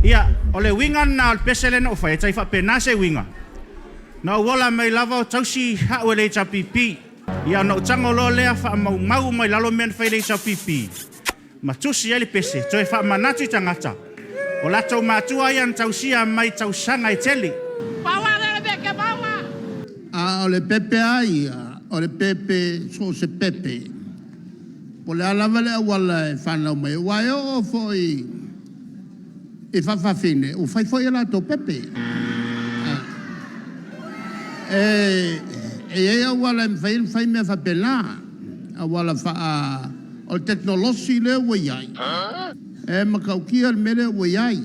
Ia, o le uiga lena o le pese lea na ou faia, e tai faapena se uiga. Na ou ola mai lava o tausi au e le HRPP. Ia, ona ou tago loa lea faamaumau uma i lalo mea na fai e le HRPP, ma tusi ai le pese, toe faamanatu i tagata, o latou matua ia na tausia mai tausaga e tele. A o le pepe lava ia, o le pepe so o se pepe, po o le a lava le auala e fanau mai ai, aua e oo foi i faafafine ua fai foi a latou pepe. E i ai auala e mafai ona fai mea faapena, auala faa... O le tekonolosi lea ua i ai, e matautia le mea lea ua i ai.